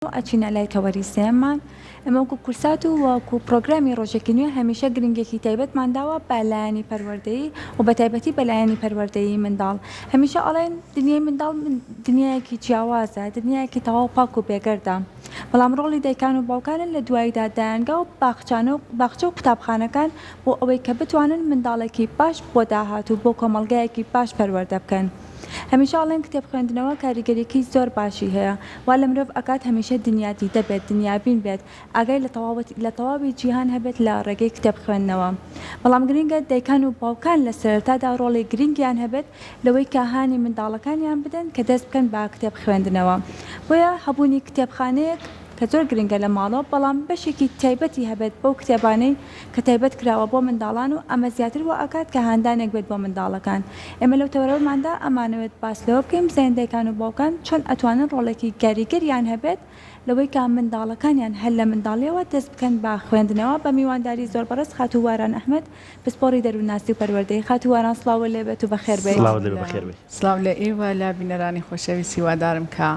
ئەچینە لای تەوەری سێیەممان، ئێمە وەکو کورسات و وەکو پرۆگرامی ڕۆژێکی نوێ هەمیشە گرنگیەکی تایبەتمان داوە بە لایەنی پەروەردەیی و بە تایبەتی بە لایەنی پەروەردەیی منداڵ. هەمیشە ئەڵێن دنیای منداڵ دنیایەکی جیاوازە، دنیایەکی تەواو پاک و بێگەردە. بەڵام ڕۆڵی دایکان و باوکانە لە دواییدا دایەنگا و باخچانە و باخچە و قوتابخانەکان بۆ ئەوەی کە بتوانن منداڵێکی باش بۆ داهاتوو بۆ کۆمەڵگایەکی باش پەروەردە بکەن. هەمیشە ئەڵێن کتێب خوێندنەوە کاریگەریەکی زۆر باشی هەیە وا لە مرۆڤ ئەکات هەمیشە دنیا دیدە بێت دنیابین بێت ئاگای لە تەواوەتی لە تەواوی جیهان هەبێت لە ڕێگەی کتێب خوێندنەوە بەڵام گرنگە دایکان و باوکان لە سەرەتادا ڕۆڵی گرنگیان هەبێت لەوەی کە هانی منداڵەکانیان بدەن کە دەست بکەن بە کتێب خوێندنەوە بۆیە هەبوونی کتێبخانەیەک کە زۆر گرنگە لە ماڵەوە بەڵام بەشێکی تایبەتی هەبێت بەو کتێبانەی کە تایبەت کراوە بۆ منداڵان و ئەمە زیاتر وا ئەکات کە هاندانێک بێت بۆ منداڵەکان ئێمە لەو تەوەرەماندا ئەمانەوێت باس لەوە بکەین بزانین دایکان و باوکان چۆن ئەتوانن ڕۆڵێکی کاریگەریان هەبێت لەوەی کە منداڵەکانیان هەر لە منداڵیەوە دەست بکەن بە خوێندنەوە بە میوانداری زۆر بەڕێز خاتوو واران ئەحمەد پسپۆڕی دەروونناسی و پەروەردەیی خاتوو واران سڵاوت لێ بێت و بەخێر بێیت. سڵاوت لێ بێ بەخێر بێی. سڵاو لە ئێوە لە بینەرانی خۆشەویست هیوادارم کە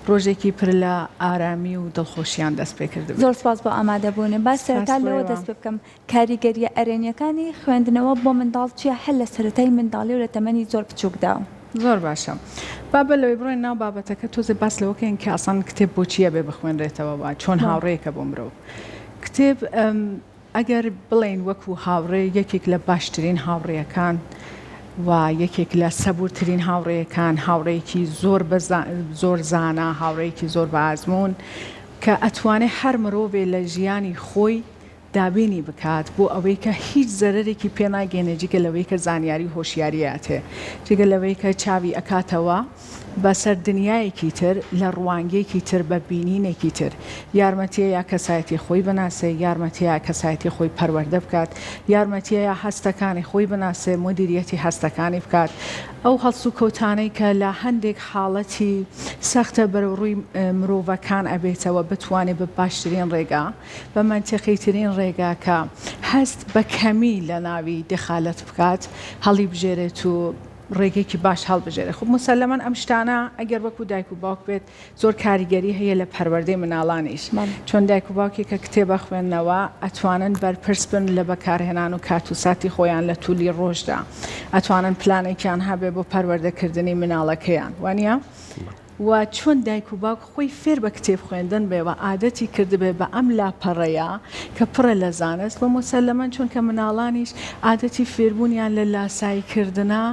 ڕۆژێکی پر لە ئارامی و دڵخۆشیان دەست پێ کردبێت. زۆر سپاس بۆ ئامادەبوونت. با سپاس سەرەتا بۆ لەوە ئێوە. دەست پێ بکەم کاریگەرییە ئەرێنییەکانی خوێندنەوە بۆ منداڵ چییە هەر لە سەرەتای منداڵی و لە تەمەنی زۆر بچووکدا؟ زۆر باشە با بەر لەوەی بڕۆین ناو بابەتەکە تۆزێ باس لەوە کەین کە ئەسڵەن کتێب بۆچی ئەبێ بخوێنرێتەوە و چۆن هاوڕێیەکە بۆ مرۆڤ. کتێب ئەگەر بڵێین وەکو هاوڕێ یەکێک لە باشترین هاوڕێیەکان و یەکێک لە سەبوورترین هاوڕێیەکان، هاوڕێیەکی زۆر بە زۆر زانا، هاوڕێیەکی زۆر بە ئازموون کە ئەتوانێ هەر مرۆڤێ لە ژیانی خۆی دابینی بکات بۆ ئەوەی کە هیچ زەرەرێکی پێ ناگەینێ جگە لەوەی کە زانیاری و هۆشیاری ئەتێ جگە لەوەی کە چاوی ئەکاتەوە بە سەر دنیایەکی تر لە ڕوانگەیەکی تر بە بینینێکی تر یارمەتیەیا کەسایەتی خۆی بناسێ یارمەتیەیا کەسایەتی خۆی پەروەردە بکات یارمەتیەیا هەستەکانی خۆی بناسێ مودیریەتی هەستەکانی بکات ئەو هەڵسوکەوتانەی کە لە هەندێک حاڵەتی سەختە بەرەو ڕووی مرۆڤەکان ئەبێتەوە بتوانێ بە باشترین ڕێگا بە مەنتیقیترین ڕێگا کە هەست بە کەمی لە ناوی دەخالەت بکات هەڵیبژێرێت و ڕێگەیەکی باش هەڵبژێرێت. خۆ موسەلەمەن ئەم شتانە ئەگەر وەکو دایک و باوک بێت زۆر کاریگەری هەیە لە پەروەردەی مناڵانیش. چۆن دایک و باوکێک کە کتێب ئەخوێننەوە ئەتوانن بەرپرس بن لە بەکارهێنان و کات و ساتی خۆیان لە تولی ڕۆژدا. ئەتوانن پلانێکیان هەبێ بۆ پەروەردەکردنی مناڵەکەیان. وانیە؟ وە چۆن دایک و باوک خۆی فێر بە کتێب خوێندن بێ و عادەتی کردبێ بە ئەم لاپەڕەیە کە پڕە لە زانست وە موسەلەمەن چونکە مناڵانیش عادەتی فێربوونیان لە لاسایی کردنە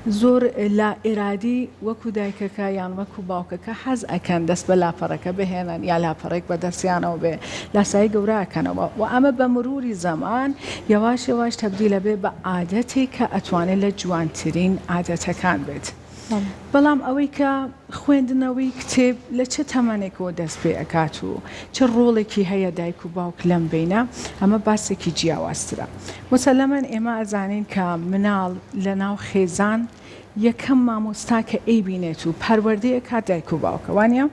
زۆر لا ئیرادی وەکو دایکەکە یان وەکو باوکەکە حەز ئەکەن دەست بە لاپەڕەکە بهێنن یا لاپەڕێک بە دەستیانەوە بێ لاسایی گەورە ئەکەنەوە وە ئەمە بە مروری زەمان یەواش یەواش تەبدیل ئەبێ بە عادەتێک کە ئەتوانێ لە جوانترین عادەتەکان بێت. بەڵام ئەوەی کە خوێندنەوەی کتێب لە چ تەمەنێکەوە دەست پێ ئەکات و چ ڕۆڵێکی هەیە دایک و باوک لەم بەینە ئەمە باسێکی جیاوازترە. موسەلەمەن ئێمە ئەزانین کە مناڵ لە ناو خێزان یەکەم مامۆستا کە ئەیبینێت و پەروەردەی ئەکات دایک و باوکە وانیە؟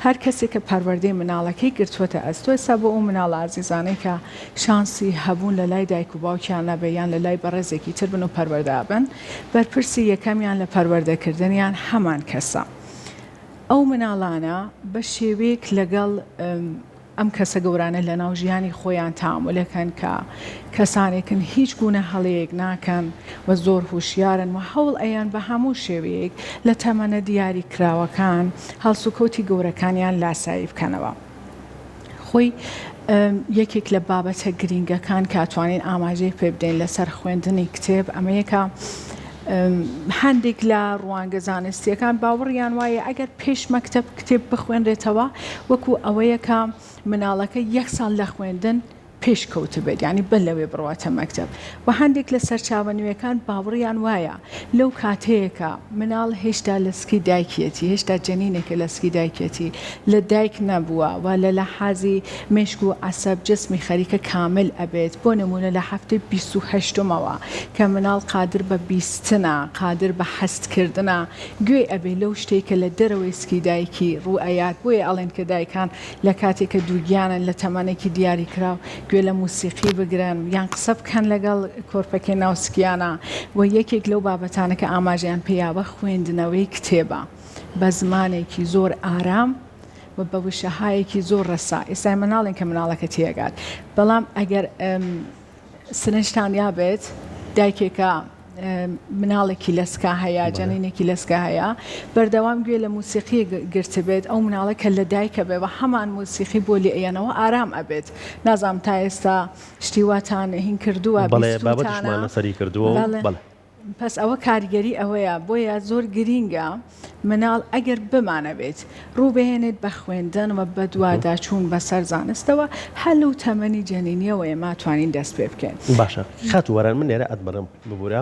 هەر کەسێک کە پەروەردەی مناڵەکەی گرتووەتە ئەستۆ ئێستا بۆ ئەو مناڵە ئازیزانەی کە شانسی هەبوون لە لای دایک و باوکیان نەبێ یان لە لای بەڕێزێکی تر بن و پەروەردە ئەبن بەرپرسی یەکەمیان لە پەروەردەکردنیان هەمان کەسە. ئەو مناڵانە بە شێوەیەک لەگەڵ ئەم کەسە گەورانە لەناو ژیانی خۆیان تەعامولەکەن کە کەسانێکن هیچ گونە هەڵەیەک ناکەن و زۆر هوشیارن و هەوڵ ئەیەن بە هەموو شێوەیەک لە تەمەنە دیاریکراوەکان هەڵسوکەوتی گەورەکانیان لاسایی بکەنەوە. خۆی یەکێک لە بابەتە گرینگەکان کە ئەتوانین ئاماژەی پێ بدەین لەسەر خوێندنی کتێب ئەمەیە کە هەندێک لە ڕوانگە زانستیەکان باوەڕیان وایە ئەگەر پێش مەکتەب کتێب بخوێنرێتەوە وەکو ئەوەیە کە مناڵەکە یەک ساڵ لە خوێندن پێش کەوتبێت یانی بەر لەوەی بڕواتە مەکتەب و هەندێک لە سەرچاوە نوێکان باوڕیان وایە لەو کاتەیە کە مناڵ هێشتا لە سکی دایکیەتی هێشتا جەنینێکە لە سکی دایکیەتی لە دایک نەبووە و لە لەحازی مێشک و عەسەب جسمی خەریکە کامل ئەبێت بۆ نموونە لە هەفتەی 28مەوە کە مناڵ قادر بە بیستنە قادر بە هەست کردنە گوێی ئەبێ لەو شتەی کە لە دەرەوەی سکی دایکی ڕوو ئەیات بۆیە ئەڵێن کە دایکان لە کاتێک کە دووگیانن لە تەمەنێکی دیاریکراو گوێ لە موسیقی بگرن یان قسە بکەن لەگەڵ کۆرپەکەی ناو سکیانا و یەکێک لەو بابەتانە کە ئاماژەیان پێیاوە خوێندنەوەی کتێبە بە زمانێکی زۆر ئارام. و بە وشەهایەکی زۆر ڕەسا ئێستا ئێمە ناڵێن کە مناڵەکە تێگات بەڵام ئەگەر سرنجتان یابێت دایکێکە مناڵێکی لەسکا هەیە جەنینێکی لەسکا هەیە بەردەوام گوێ لە موسیقی گرتبێت ئەو مناڵە کە لە دایکە بێ بە هەمان موسیقی بۆ لێ ئەیەنەوە ئارام ئەبێت نازانم تا ئێستا شتی واتان هین کردووە بەڵێ بابەتیشمان لەسەری کردووە بەڵێ. پەس ئەوە کاریگەری ئەوەیە بۆیە زۆر گرینگە مناڵ ئەگەر بمانەوێت ڕووبهێنێت بە خوێندن و بەدواداچوون بەسەر زانستەوە هەر لەو تەمەنی جەنینیەوە ئێمە توانین دەست پێ بکەین. باشە خاتوو وەران من لێرە ئەتبڕم ببورە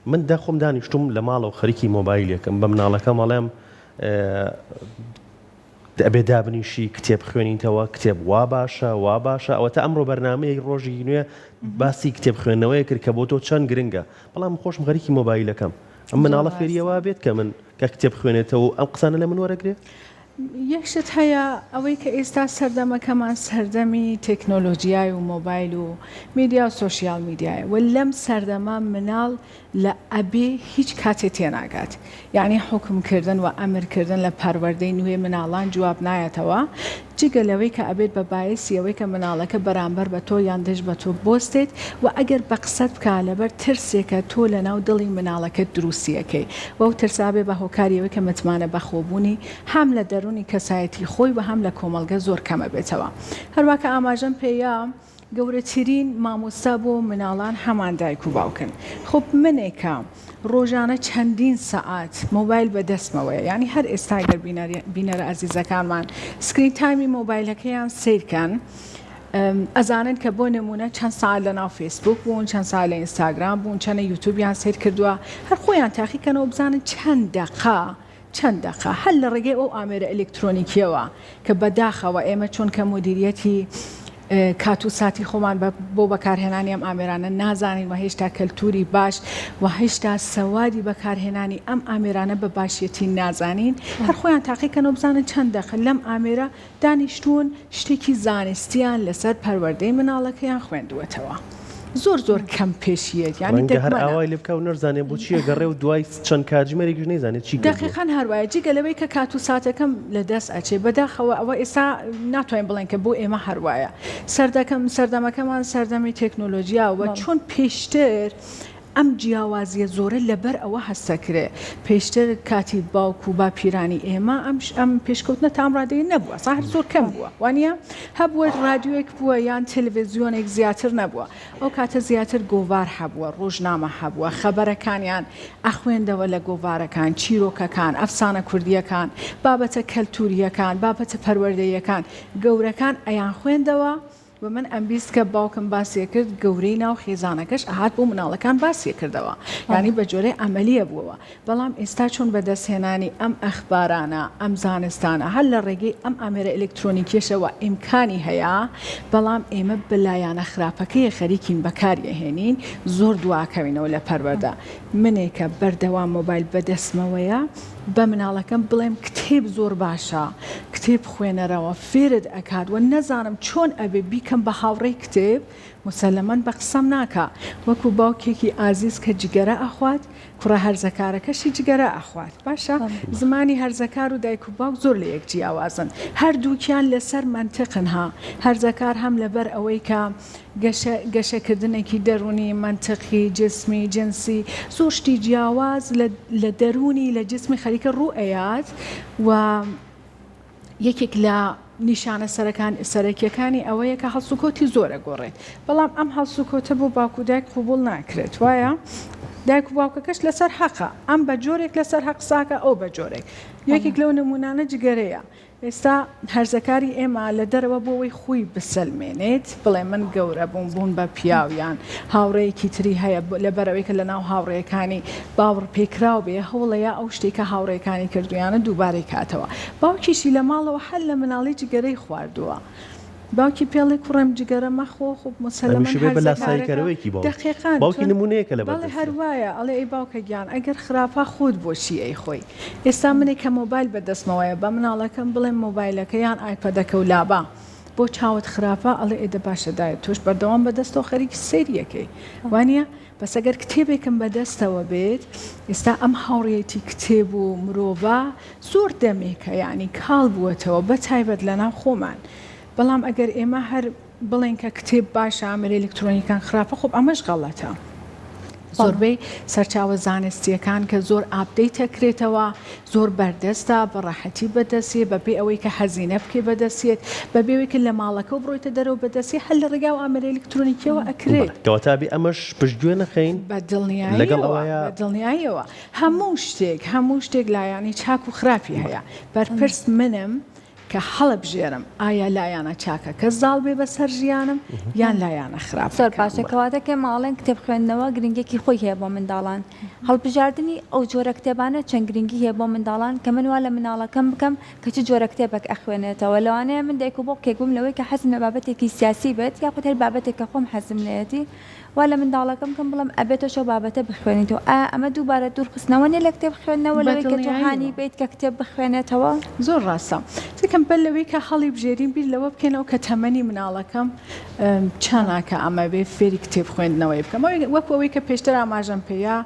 من دە خۆم دانیشتوم لە ماڵەوە خەریکی مۆبایلێکم بە مناڵەکەم ئەڵێم ئەبێ دابنیشی کتێب خوێنیتەوە کتێب وا باشە وا باشە ئەوەتا ئەمڕۆ بەرنامەیەک ڕۆژی نوێ باسی کتێب خوێندنەوەی کرد کە بۆ تۆ چەند گرنگە بەڵام خۆشم خەریکی مۆبایلەکەم ئەم مناڵە فێری ئەوە بێت کە من کە کتێب خوێنێتەوە و ئەم قسانە لە من وەرەگرێ؟ یەک شت هەیە ئەوەی کە ئێستا سەردەمەکەمان سەردەمی تێکنۆلۆجیای و مۆبایل و میدیا و سۆشیال میدیایە و لەم سەردەمە مناڵ لە ئەبێ هیچ کاتێ تێناگات یەعنی حوکم کردن وە ئەمر کردن لە پەروەردەی نوێ مناڵان جواب نایەتەوە جگە لەوەی کە ئەبێت بە بایسی ئەوەی کە مناڵەکە بەرامبەر بە تۆ یان دژ بە تۆ بۆستێت وە ئەگەر بە قسەت بکا لەبەر ترسێکە تۆ لەناو دڵی مناڵەکەت دروستی ئەکەی وە ئەو ترسە ئەبێ بە هۆکاری ئەوەی کە متمانە بەخۆبوونی هەم لە دەرونی کەسایەتی خۆی وە هەم لە کۆمەڵگە زۆر کەم ئەبێتەوە هەروا کە ئاماژەم پێیا گەورەترین مامۆستا بۆ مناڵان هەمان دایک و باوکن خۆ منێکە ڕۆژانە چەندین سەعات مۆبایل بە دەستمەوەیە یانی هەر ئێستا گەر بینەرە ئازیزەکانمان screen time ی مۆبایلەکەیان سەیرکەن ئەزانن کە بۆ نمونە چەند سەعات لە ناو فەیسبوک بوون چەند سەعات لە ئینستاگرام بوون چەنە یوتوبیان سەیر کردووە هەر خۆیان تاقیکەنەوە بزانن چەند دەقە چەند دەقە هەر لە ڕێگەی ئەو ئامێرە ئەلکترۆنیکیەوە کە بەداخەوە ئێمە چونکە مودیریەتی کات و ساتی خۆمان بۆ بەکارهێنانی ئەم ئامێرانە نازانین و هێشتا کەلتوری باش و هێشتا سەوادی بەکارهێنانی ئەم ئامێرانە بە باشیەتی نازانین هەر خۆیان تاقیکەنەوە بزانن چەند دەقە لەم ئامێرە دانیشتوون شتێکی زانستیان لەسەر پەروەردەی مناڵەکەیان خوێندووەتەوە زۆر زۆر کەم پێشیەت یانی ڕەنگە هەر دەگمەنە. ئاوای لێ بکا و نەشزانێ بۆ چی ئەگەڕێ و دوای چەند کاتژمێرێکیش نەیزانێ چی کردووە. دەقیقەن هەر وایە جگە لەوەی کە کات و ساتەکەم لە دەست ئەچێ بەداخەوە ئەوە ئێستا ناتوانین بڵێین کە بۆ ئێمە هەر وایە سەردەکەم سەردەمەکەمان سەردەمی تێکنۆلۆجیا و چۆن پێشتر ئەم جیاوازیە زۆرە لەبەر ئەوە هەستەکرێ پێشتر کاتی باوک و باپیرانی ئێمە ئەم ئەم پێشکەوتنە تا ئەم ڕادەیە نەبووە سا هەر زۆر کەم بووە وانە هەبووە ڕادیۆیەک بووە یان تەلەڤیزیۆنێک زیاتر نەبووە ئەو کاتە زیاتر گۆڤار هەبووە ڕۆژنامە هەبووە خەبەرەکانیان ئەخوێندەوە لە گۆڤارەکان چیرۆکەکان ئەفسانە کوردیەکان بابەتە کەلتوریەکان بابەتە پەروەردەیەکان گەورەکان ئەیانخوێندەوە و من ئەمبیست کە باوکم باسی ئەکرد گەورەی ناو خێزانەکەش ئەهات بۆ مناڵەکان باسی ئەکردەوە یانی بە جۆرێ عەمەلیە بووەوە بەڵام ئێستا چۆن بە دەست هێنانی ئەم ئەخبارانە ئەم زانستانە هەر لە ڕێگەی ئەم ئامێرە ئەلکترۆنیکیەشەوە ئیمکانی هەیە بەڵام ئێمە بە لایانە خراپەکەی خەریکین بەکاری ئەهێنین زۆر دواکەوینەوە لە پەروەردە منێکە بەردەوام مۆبایل بەدەستمەوەیە بە مناڵەکەم بڵێم کتێب زۆر باشە کتێب بخوێنەرەوە فێرت ئەکات وە نەزانم چۆن ئەبێ بیکەم بە هاوڕێی کتێب موسەلەمەن بە قسەم ناکا وەکو باوکێکی ئازیز کە جگەرە ئەخوات کوڕە هەرزەکارەکەشی جگەرە ئەخوات باشە زمانی هەرزەکار و دایک و باوک زۆر لە یەک جیاوازن هەردووکیان لەسەر مەنتقن ها هەرزەکار هەم لەبەر ئەوەی کە گەشە گەشەکردنێکی دەروونی، مەنتقی، جسمی، جنسی، زۆر شتی جیاواز لە لە دەروونی لە جسمی خەریکە ڕوو ئەیات و یەکێک لە نیشانە سەرەکان سەرەکیەکانی ئەوەیە کە هەڵسوکەوتی زۆر ئەگۆڕێت بەڵام ئەم هەڵسوکەوتە بۆ باوک و دایک قبوڵ ناکرێت وایە دایک و باوکەکەش لەسەر حەقە ئەم بە جۆرێک لەسەر حەق قساکە ئەو بە جۆرێک یەکێک لەو نمونانە جگەرەیە ئێستا هەرزەکاری ئێمە لە دەرەوە بۆ ئەوەی خۆی بسەلمێنێت بڵێ من گەورە بووم بوون بە پیاو یان هاوڕێیەکی تری هەیە لەبەرئەوەی کە لەناو هاوڕێیەکانی باوڕپێکراو بێ هەوڵەیە ئەو شتەی کە هاوڕێیەکانی کردوویانە دووبارەی کاتەوە باوکیشی لە ماڵەوە هەر لە مناڵی جگەرەی خواردووە باوکی پێڵێ کوڕم جگەرە مەخۆ خۆ مسەلەمەن هەمیشە بێ بە هەرزەکارەکە لاساییکەرەوەیەکی باوکی دەقیقەن باوکی چۆن نموونەیەکە لەبەر بەڵێ هەر دەستیا. وایە ئەڵێ ئەی باوکە گیان ئەگەر خراپە خۆت بۆچی ئەیخۆی ئێستا منێک کە مۆبایل بە دەستمەوەیە بە مناڵەکەم بڵێم مۆبایلەکە یان ئایپەدەکە و لابە. بۆ چاوت خراپە ئەڵێ ئێ دە باشە دایە تۆش بەردەوام بە دەستەوە خەریکی سەیری ئەکەی وانیە بەس ئەگەر کتێبێکم بە دەستەوە بێت ئێستا ئەم هاوڕێیەتی کتێب و مرۆڤە زۆر دەمێکە یانی کاڵ بووەتەوە بە تایبەت لەناو خۆمان بەڵام ئەگەر ئێمە هەر بڵێن کە کتێب باشە ئامێرە ئەلکترۆنیکان خراپە خۆ ئەمەش غەڵەتە. زۆربەی سەرچاوە زانستییەکان کە زۆر update ئەکرێتەوە زۆر بەردەستە بە ڕەحەتی بەدەستیە بەبێ ئەوەی کە هەزینە بکەی بەدەستیەت بەبێ ئەوەی کە لە ماڵەکەوە بڕۆیتە دەرەوە بەدەستیە هەر لە ڕێگای ئەو ئامێرە ئەلکترۆنیکیەوە ئەکرێت. بەڵێ کەواتە ئەبێ ئەمەش پشتگوێ نەخەین بە لەگەڵ دڵنیاییەوە ئەوەیا. بە دڵنیاییەوە هەموو شتێک هەموو شتێک لایەنی چاک و خراپی هەیە بەرپرس منم کە هەڵبژێرم ئایا لایەنە چاکەکە زاڵ بێ بەسەر ژیانم یان لایەنە زۆر خراپەکە. باشە کەواتە کە ماڵێن کتێب خوێندنەوە گرنگیەکی خۆی هەیە بۆ منداڵان هەڵبژاردنی ئەو جۆرە کتێبانە چەند گرنگی هەیە بۆ منداڵان کە من وا لە مناڵەکەم بکەم کە چ جۆرە کتێبێک ئەخوێنێتەوە لەوانەیە من دایک و باوکێک بم لەوەی کە حەزم لە بابەتێکی سیاسی بێت یاخود هەر بابەتێک کە خۆم حەزم لێیەتی وا لە منداڵەکەم کەم بڵێم ئەبێ تۆش ئەو بابەتە بخوێنیتەوە ئایا ئەمە دووبارە دوورخستنەوە نیە لە کتێب خوێندنەوە بە لەوەی کە تۆ هانی دڵنیاییەوە. بەیت کە کتێب بخوێنێتەوە؟ زۆر ڕاستە. تکم بەر لەوەی کە هەڵیبژێرین بیر لەوە بکەینەوە کە تەمەنی مناڵەکەم چەنە کە ئەمەوێ فێری کتێب خوێندنەوەی بکەم. وەکو ئەوەی کە پێشتر ئاماژەم پێیا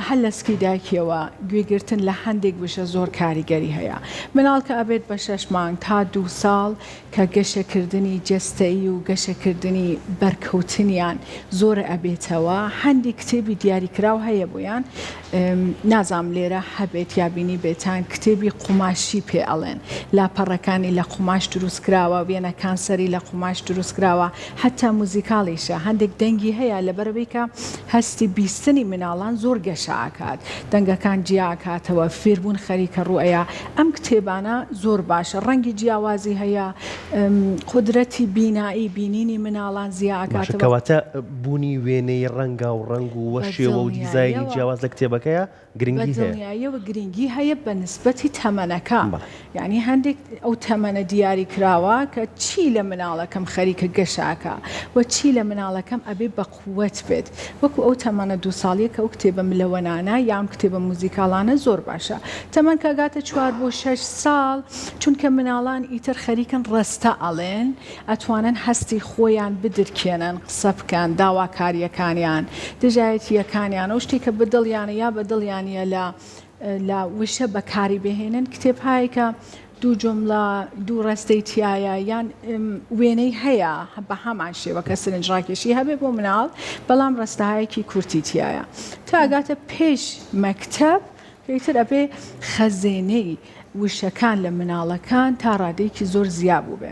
هەر لە سکی دایکیەوە گوێگرتن لە هەندێک وشە زۆر کاریگەری هەیە. مناڵ کە ئەبێت بە شەش مانگ تا دوو ساڵ کە گەشەکردنی جەستەیی و گەشەکردنی بەرکەوتنیان زۆر ئەبێتەوە، هەندێک کتێبی دیاریکراو هەیە بۆیان، نازانم لێرە هەبێت یا بینیبێتان، کتێبی قوماشی پێ ئەڵێن، لاپەڕەکانی لە قوماش دروست کراوە، وێنەکان سەری لە قوماش دروست کراوە، حەتا موزیکاڵیشە، هەندێک دەنگی هەیە، لەبەرئەوەی کە هەستی بیستنی مناڵان زۆر گەشە ئەکات، دەنگەکان جیا ئەکاتەوە، فێربوون خەریکە ڕوو ئەیا، ئەم کتێبانە زۆر باشە، ڕەنگی جیاوازی هەیە، قودرەتی بینایی، بینینی مناڵان زیا باشە ئەکاتەوە. کەواتە بوونی وێنەی ڕەنگاو ڕەنگ و بە شێوە و دیزاینی دڵنیاییەوە. جیاواز لە کتێبەکەیا بە گرنگی هەیە. دڵنیاییەوە گرنگی هەیە بە نسبەتی تەمەنەکە، بەڵێ. یانی هەندێک ئەو تەمەنە دیاری کراوە کە چی لە مناڵەکەم خەریکە گەشە ئەکا و چی لە مناڵەکەم ئەبێ بە قوەت بێت وەکو ئەو تەمەنە دوو ساڵیە کە ئەو کتێبە ملەوەنانە یا ئەم کتێبە موزیکاڵانە زۆر باشە تەمەن کە ئەگاتە چوار بۆ شەش ساڵ چونکە مناڵان ئیتر خەریکن ڕەستە ئەڵێن ئەتوانن هەستی خۆیان بدرکێنن، قسە بکەن، داواکارییەکانیان، دژایەتییەکانیان، ئەو شتەی کە بە دڵیانە یا بە دڵیان نییە لە لە وشە بەکاری بهێنن، کتێبهایەک کە دوو جومڵە، دوو ڕستەی تیایە یان وێنەی هەیە بە هەمان شێوە کە سرنجڕاکێشی هەبێ بۆ مناڵ، بەڵام ڕستەهایەکی کورتی تیایە. تا ئەگاتە پێش مەکتەب ئیتر ئەبێ خەزێنەی وشەکان لە مناڵەکان تا ڕادەیەکی زۆر زیا بووبێ.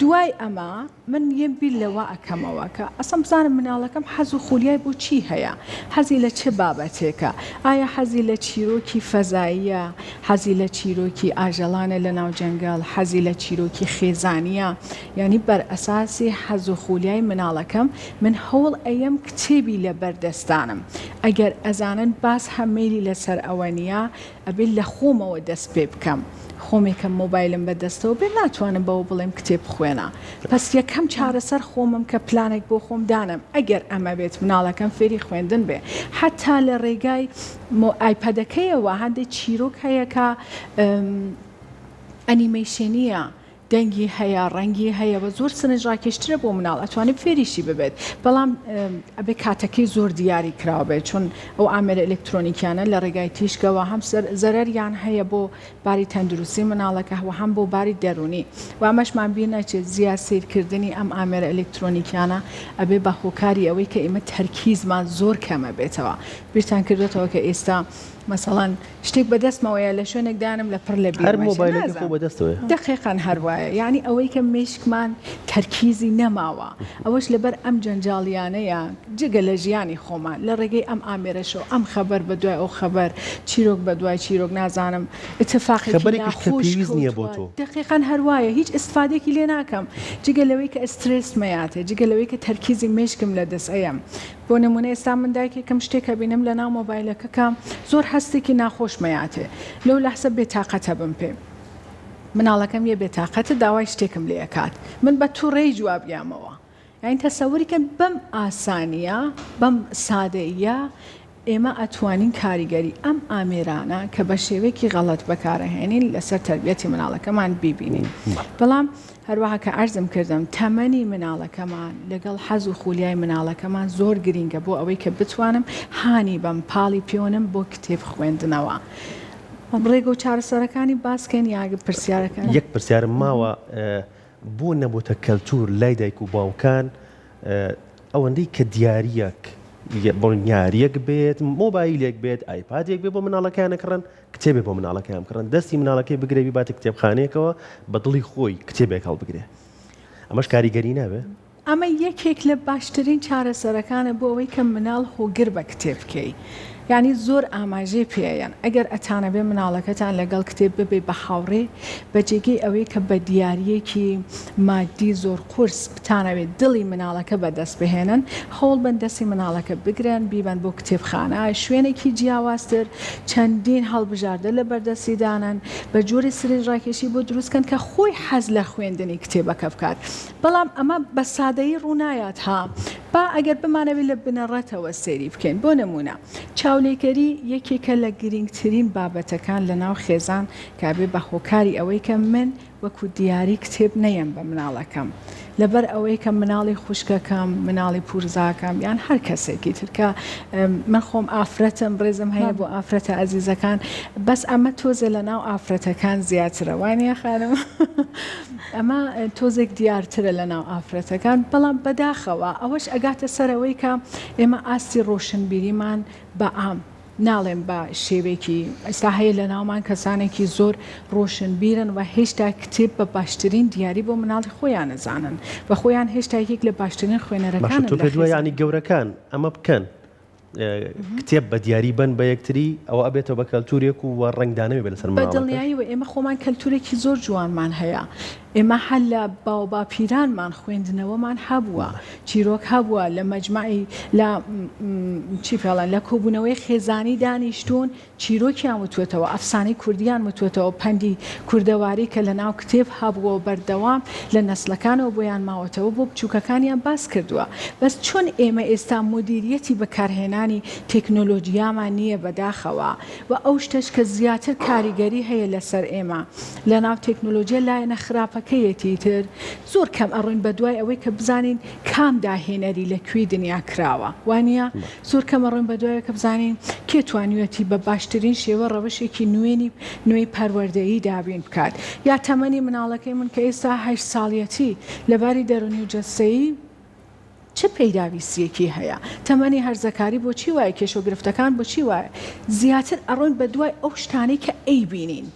دوای ئەمە من یەم بیر لەوە ئەکەمەوە کە ئەسڵەن بزانم مناڵەکەم حەز و خولیای بۆ چی هەیە؟ حەزی لە چ بابەتێکە؟ ئایا حەزی لە چیرۆکی فەزاییە؟ حەزی لە چیرۆکی ئاژەڵانە لە ناو جەنگەڵ؟ حەزی لە چیرۆکی خێزانییە؟ یانی بەر ئەساسی حەز و خولیای مناڵەکەم من هەوڵ ئەیەم کتێبی لەبەر دەستانم ئەگەر ئەزانن باس هەم مەیلی لەسەر ئەوە نیە ئەبێ لە خۆمەوە دەست پێ بکەم خۆمێکم مۆبایلم بە دەستەوە بێ ناتوانم بەوە بڵێم کتێب بخوێنە پەس یەکەم چارەسەر خۆمم کە پلانێک بۆ خۆم دانەم ئەگەر ئەمەوێت مناڵەکەم فێری خوێندن بێ حەتا لە ڕێگای مۆ ئایپەدەکەیەوە هەندێک چیرۆک هەیە کە ئەنیمەیشێنیە دەنگی هەیە ڕەنگی هەیە وە زۆر سەرنجڕاکێشترە بۆ مناڵ ئەتوانێت فێریشی ببێت بەڵام ئەبێ کاتەکەی زۆر دیاری کراو بێت چون ئەو ئامێرە ئەلکترۆنیکیانە لە ڕێگای تیشکەوە هەم زەرەریان هەیە بۆ باری تەندروستی مناڵەکە و هەم بۆ باری دەروونی و ئەمەشمان بیر نەچێت زیاد سەیرکردنی ئەم ئامێرە ئەلکترۆنیکیانە ئەبێ بە هۆکاری ئەوەی کە ئێمە تەرکیزمان زۆر کەمە بێتەوە بیرتان کردوێتەوە کە ئێستا مەسەڵەن شتێک بەدەستمەوەیە لە شوێنێک دانم لە پڕ لە هەر بیرم ئەچێ مۆبایلەکەی خۆ نازانم بەدەستەوەیە. دەقیقەن هەر وایە یانی ئەوەی کە مێشکمان تەرکیزی نەماوە ئەوەش لەبەر ئەم جەنجاڵیانەیە جگە لە ژیانی خۆمان لە ڕێگەی ئەم ئامێرەشەوە ئەم خەبەر بە دوای ئەو خەبەر چیرۆک بە دوای چیرۆک نازانم ئیتفاقێکی خەبەرێکیش کە ناخۆش پێویست نییە بۆ کەوتوە تۆ. دەقیقەن هەر وایە هیچ ئیستفادەیەکی لێ ناکەم جگە لەوەی کە ئسترێسم ئەیاتێ جگە لەوەی کە تەرکیزی مێشکم لە دەست ئەیەم بۆ نمونە ئێستا من دایکێکم شتێک ئەبینم لەناو مۆبایلەکەکە زۆر هەستێکی ناخۆشم ئەیاتێ لەو لەحزە بێتاقەتە بم پێ مناڵەکەم یە بێتاقەتە داوای شتێکم لێ ئەکات من بە توڕەیی جواب یامەوە یانی تەسەوری کەن بەم ئاسانیە بەم سادەییە. ئێمە ئەتوانین کاریگەری ئەم ئامێرانە کە بە شێوەیەکی غەڵەت بەکارئەهێنین لەسەر تەربیەتی مناڵەکەمان بیبینین. بەڵام هەروەها کە عەرزم کردم تەمەنی مناڵەکەمان لەگەڵ حەز و خولیای مناڵەکەمان زۆر گرینگە بۆ ئەوەی کە بتوانم هانی بەم پاڵی پێوەنم بۆ کتێب خوێندنەوە. ڕێگە و چارەسەرەکانی باس کەین یا پرسیارەکان؟ یەک پرسیارم ماوە بۆ نەبۆتە کەلتور لای دایک و باوکان ئەوەندەی کە دیاریەک بڵێن یاریەک بێت مۆبایلێک بێت ئایپادێک بێت بۆ مناڵەکەیان ئەکڕن کتێبێ بۆ مناڵەکەیان بکڕن دەستی مناڵەکەی بگرێ بیباتە کتێبخانەیەکەوە بە دڵی خۆی کتێبێک هەڵبگرێ ئەمەش کاریگەری نابێ؟ ئەمە یەکێک لە باشترین چارەسەرەکانە بۆ ئەوەی کە مناڵ هۆگر بە کتێب بکەی یانی زۆر ئاماژەی پێ ئەیەن ئەگەر ئەتانەوێ مناڵەکەتان لەگەڵ کتێب ببێ بە هاوڕێ بە جێگەی ئەوەی کە بە دیارییەکی مادی زۆر قورس بتانەوێت دڵی مناڵەکە بەدەست بهێنن، هەوڵبەن دەستی مناڵەکە بگرن، بیبەن بۆ کتێبخانە، شوێنێکی جیاوازتر، چەندین هەڵبژاردە لە بەردەستی دانەن، بە جۆرێ سرنجڕاکێشی بۆ دروست کەن کە خۆی حەز لە خوێندنی کتێبەکە بکات. بەڵام ئەمە بە سادەیی ڕوونایات ها، با ئەگەر بمانەوێت لە بنەڕەتەوە سەیری بکەین، بۆ نموونە چاولێکەری یەکێکە لە گرینگترین بابەتەکان لەناو خێزان کە ئەبێ بە هۆکاری ئەوەی کە من وەکو دیاری کتێب نەیەم بە مناڵەکەم لەبەر ئەوەی کە مناڵی خوشکەکەم مناڵی پورزاکەم یان هەر کەسێکی تر کە من خۆم ئافرەتم ڕێزم هەیە بۆ ئافرەتە ئازیزەکان بەس ئەمە تۆزێ لە ناو ئافرەتەکان زیاترە وانە خانم ئەمە تۆزێک دیارترە لە ناو ئافرەتەکان بەڵام بەداخەوە ئەوەش ئەگاتە سەرەوەی کە ئێمە ئاستی ڕۆشنبیریمان بە عام ناڵێم بە شێوەیەکی ئێستا هەیە لە ناومان کەسانێکی زۆر ڕۆشنبیرن و هێشتا کتێب بە باشترین دیاری بۆ مناڵی خۆیان ئەزانن و خۆیان هێشتا یەکێک لە باشترین باشە خوێنەرەکانن تۆ لە پێت وایە خێزان. یانی گەورەکان ئەمە بکەن کتێب بە دیاری بەن بە یەکتری ئەوە ئەبێتەوە بە کەلتورێک و وە ڕەنگدانەوەی بێ لەسەر بە مناڵەکەش؟ دڵنیاییەوە ئێمە خۆمان کەلتورێکی زۆر جوانمان هەیە ئێمە هەر لە باوباپیرانمان خوێندنەوەمان هەبووە، چیرۆک هەبووە، لە مەجمەعی لە چی پێڵێن لە کۆبوونەوەی خێزانی دانیشتوون چیرۆکیان وتووەتەوە، ئەفسانەی کوردیان وتووەتەوە، پەندی کوردەواری کە لە ناو کتێب هەبووە و بەردەوام لە نەسلەکانەوە بۆیان ماوەتەوە بۆ بچووکەکانیان باس کردووە. بەس چۆن ئێمە ئێستا مودیریەتی بەکارهێنانی تێکنۆلۆجیامان نییە بەداخەوە. وە ئەو شتەش کە زیاتر کاریگەری هەیە لەسەر ئێمە لەناو تێکنۆلۆجیا لایەنە خراپەکەیەتی ئیتر زۆر کەم ئەڕۆین بەدوای ئەوەی کە بزانین کام داهێنەری لە کوێی دنیا کراوە وانیە زۆر کەم ئەڕۆین بەدوای کە بزانین کێ توانیویەتی بە باشترین شێوە ڕەوشێکی نوێنی نوێی پەروەردەیی دابین بکات یا تەمەنی مناڵەکەی من کە ئێستا هەشت ساڵیەتی لەباری دەرونی و جەستەیی چ پێداویستیەکی هەیە؟ تەمەنی هەرزەکاری بۆچی وایە؟ کێشەو گرفتەکان بۆچی وایە؟ زیاتر ئەڕۆین بەدوای ئەو شتانەی کە ئەیبینین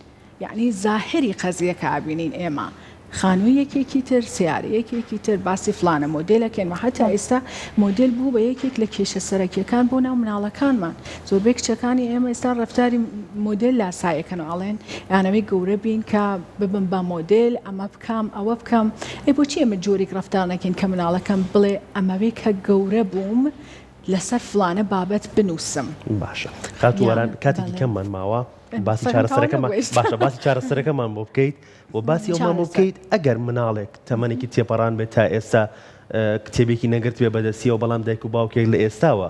یەعنی زاهیری قەزیەکە ئەبینین ئێمە خانووی یەکێکی تر سەیارەی یەکێکی تر باسی فڵانە مۆدێل ئەکەین وە هەتا ئێستا مۆدێل بوو بە یەکێک لە کێشە سەرەکیەکان بۆ ناو مناڵەکانمان زۆربەی کچەکانی ئێمە ئێستا ڕەفتاری مۆدێل لاسایەکەن و ئەڵێن ئەیانەوێ گەورە بین کە ببم بە مۆدێل ئەمە بکەم ئەوە بکەم ئەی بۆچی ئێمە جۆریک ڕەفتار نەکەین کە مناڵەکەم بڵێ ئەمەوێ کە گەورە بووم لەسەر فڵانە بابەت بنووسم. باشە خاتوو واران کاتێکی کەممان ماوە باسی چارەسەرەکەمان باشە باسی چارەسەرەکەمان بۆ بکەیت و باسی ئەومان بۆ بکەیت ئەگەر مناڵێک تەمەنێکی تێپەڕان بێت تا ئێستا کتێبێکی نەگرتبێ بەدەستیەوە بەڵام دایک و باوکێک لە ئێستاوە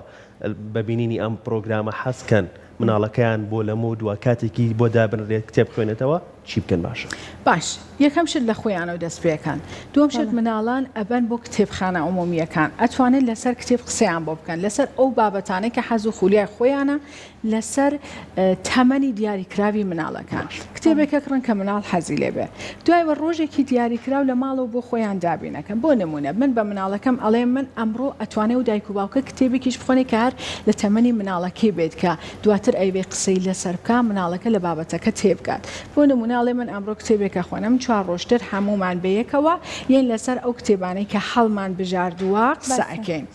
بە بینینی ئەم پرۆگرامە حەزکەن مناڵەکەیان بۆ لەمەو دوا کاتێکی بۆ دابنرێت کتێب بخوێنێتەوە چی بکەن باشە؟ باش یەکەم شت لە خۆیانەوە دەست پێکەن دووەم شت مناڵان ئەبەن بۆ کتێبخانە عمومیەکان ئەتوانن لەسەر کتێب قسەیان بۆ بکەن لەسەر ئەو بابەتانەی کە حەز و خولیای خۆیانە لەسەر تەمەنی دیاریکراوی مناڵەکان کتێبێک ئەکڕن کە مناڵ حەزی لێ بێ دوایەوە ڕۆژێکی دیاریکراو لە ماڵەوە بۆ خۆیان دابینەکەن بۆ نمونە من بە مناڵەکەم ئەڵێم من ئەمڕۆ ئەتوانێ و دایک و باوکە کتێبێکیش بخوێنێ کە هەر لە تەمەنی مناڵەکەی بێت کە دواتر ئەیەوێ قسەی لەسەر بکا مناڵەکە لە بابەتەکە تێبگات بۆ نمونە ئەڵێ من ئەمڕۆ کتێبێک ئەخوێنم چوار ڕۆژتر هەموومان بەیەکەوە یەین لەسەر ئەو کتێبانەی کە هەڵمان بژاردووە قسە ئەکەین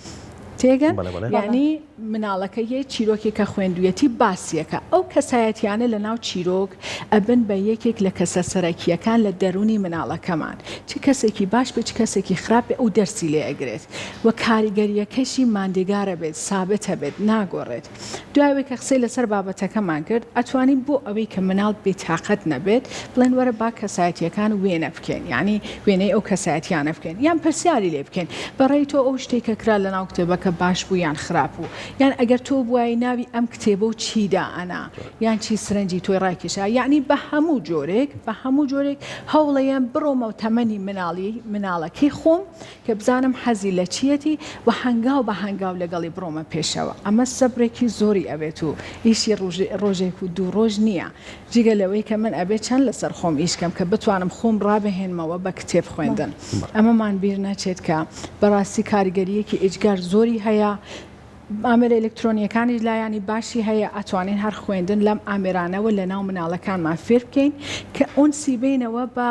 تێگەن یانی مناڵەکە یە چیرۆکێک کە خوێندویەتی باسیەکە ئەو کەسایەتیانە لە ناو چیرۆک ئەبن بە یەکێک لە کەسە سەرەکیەکان لە دەرونی مناڵەکەمان چ کەسێکی باش بێ چ کەسێکی خراپ بێ ئەو دەرسی لێ ئەگرێت و کاریگەریەکەشی ماندگارە بێت سابتە بێت ناگۆڕێت دوای ئەوەی کە قسەی لەسەر بابەتەکەمان کرد، ئەتوانین بۆ ئەوەی کە مناڵ بێتاقەت نەبێت، بڵێن وەرە با کەسایەتییەکان وێنە بکەین، یانی وێنەی ئەو کەسایەتییانە بکەین، یان پرسیاری لێ بکەین، بە ڕای تۆ ئەو شتەی کە کرا لەناو کتێبەکە باش بوو یان خراپ بوو؟ یان ئەگەر تۆ بوایە ناوی ئەم کتێبە و چی دائەنا یان چی سرنجی تۆی ڕاکێشا یەعنی بە هەموو جۆرێک بە هەموو جۆرێک هەوڵەیەم بڕۆمەوە تەمەنی مناڵی مناڵەکەی خۆم کە بزانم حەزی لە چیەتی و هەنگاو بە هەنگاو لەگەڵی بڕۆمە پێشەوە ئەمە سەبرێکی زۆری ئەوێت و ئیشی ڕۆژێک و دوو ڕۆژ نییە جگە لەوەی کە من ئەبێ چەند لەسەر خۆم ئیش کەم کە بتوانم خۆم ڕابهێنمەوە بە کتێب خوێندن ئەمەمان بیر نەچێت کە بەڕاستی کاریگەرییەکی ئیجگار زۆری هەیە ئامێرە ئەلکترۆنیەکانیش لایانی باشی هەیە ئەتوانین هەر خوێندن لەم ئامێرانەوە لەناو مناڵەکانمان فێر بکەین کە ئونسی بینەوە بە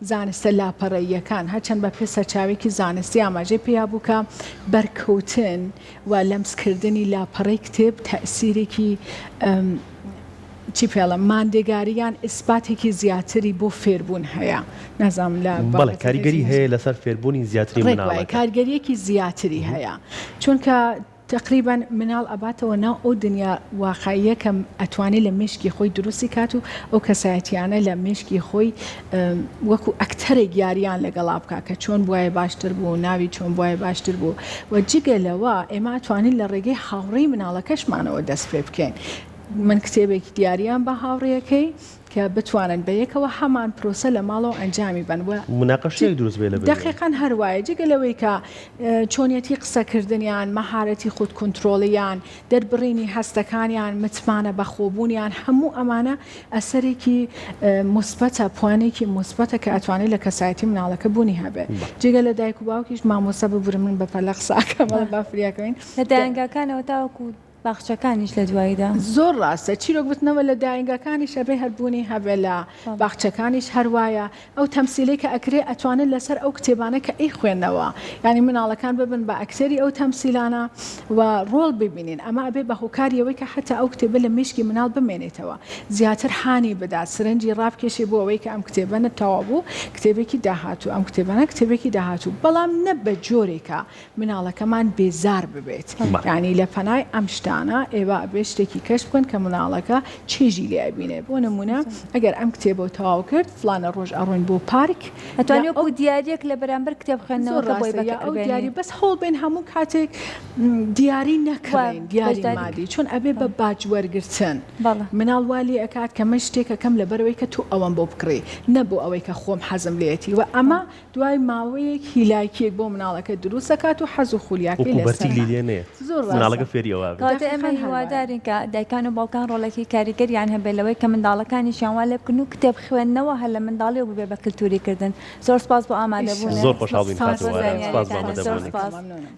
زانستە لاپەڕەییەکان هەرچەند بە پێ سەرچاوێکی زانستی ئاماژەی پێیا بوو کە بەرکەوتن و لەمسکردنی لاپەڕەی کتێب تەئسیرێکی چی پێڵم ماندێگاری یان ئیسپاتێکی زیاتری بۆ فێربوون هەیە نازانم لە بەڵێ بابەتەکەی کاریگەری هەیە لەسەر فێربوونی زیاتری ڕێک وایە مناڵەکە. کارگەریەکی زیاتری هەیە چونکە تەقریبەن مناڵ ئەباتەوە ناو ئەو دنیا واقعیە کە ئەتوانێ لە مێشکی خۆی دروستی کات و ئەو کەسایەتیانە لە مێشکی خۆی وەکو ئەکتەرێک یاریان لەگەڵا بکا کە چۆن بوایە باشتر بوو ناوی چۆن بوایە باشتر بوو و جگە لەوە ئێمە ئەتوانین لە ڕێگەی هاوڕێی مناڵەکەشمانەوە دەست پێ بکەین من کتێبێکی دیاریان بە هاوڕێیەکەی کە بتوانن بە یەکەوە هەمان پرۆسە لە ماڵەوە ئەنجامی بەن و موناقەشەیەک دروست بێ لە بەینیان. دەقیقەن هەر وایە جگە لەوەی کە چۆنیەتی قسەکردنیان، مەهارەتی خود کونترۆڵیان، دەربڕینی هەستەکانیان، متمانە بەخۆبوونیان هەموو ئەمانە ئەسەرێکی موسبەتە، پوانێکی موسبەتە کە ئەتوانێت لە کەسایەتی مناڵەکە بوونی هەبێ. جگە لە دایک و باوکیش مامۆستا ببورە من بە پەلە قسە ئەکەم بەڵام با فریاکەوین. لە دایەنگاکانەوە تاوەکو باخچەکانیش لە دواییدا. زۆر ڕاستە چیرۆک وتنەوە لە داینگاکانیش ئەبێ هەر بوونی هەبێ لە باخچەکانیش هەر وایە ئەو تەمسیلەی کە ئەکرێ ئەتوانن لەسەر ئەو کتێبانە کە ئەیخوێنەوە یانی مناڵەکان ببن بە ئەکتەری ئەو تەمسیلانە و ڕۆڵ ببینین ئەمە ئەبێ بە هۆکاری ئەوەی کە حەتا ئەو کتێبە لە مێشکی مناڵ بمێنێتەوە زیاتر هانی بدات سرنجی ڕابکێشێ بۆ ئەوەی کە ئەم کتێبە نە تەواو بوو کتێبێکی داهاتوو ئەم کتێبانە کتێبێکی داهاتوو بەڵام نە بە جۆرێکە مناڵەکەمان بێزار ببێت یانی لە پەنای ئەم شتانە ئێوە ئەبێت شتێکی کەشف بکەن کە مناڵەکە چێژی لێ ئەبینێ بۆ نمونە ئەگەر ئەم کتێبەو تەواو کرد فڵانە ڕۆژ ئەڕۆین بۆ پارک یا ئەتوانی وەکو دیاریەک لە بەرامبەر کتێب زۆر خوێندنەوەکە بۆی ڕاستە یا بەکار ئەو بێنی. دیاری بەس هەوڵ بێن هەموو کاتێک دیاری وا نەکڕین دیاری بەشداری مادی چون ئەبێ بە باج وەرگرتن بەڵێ. مناڵ وا لێ ئەکات کە من شتێک ئەکەم لەبەرئەوەی کە تۆ ئەوەم بۆ بکڕی نە بۆ ئەوەی کە خۆم حەزم لێیەتی وە ئەمە دوای ماوەیەک هیلاکیەک بۆ مناڵەکە دروست ئەکات و حەز و خولیاکەی وەکو لەسەر بەرتیلی نا لێ نەیەت زۆر ڕاستە. مناڵەکە فێری ئەوە ئەبێت. کەواتە ئێمە دەقیقەن هەر وایە. هیوادارین کە دایکان و باوکان ڕۆڵێکی کاریگەریان هەبێت لەوەی کە منداڵەکانیشیان وا لێ بکەن و کتێب خوێندنەوە هەر لە منداڵیەوە ببێ بە کلتوری کردن. زۆر سپاس بۆ زۆر ئامادەبوونت. خۆشحاڵ بووین سپاس خاتوو بۆ واران سپاس بۆ زانیاریەکانت. زۆر ئامادەبوونت. سپاس. مەمنونم.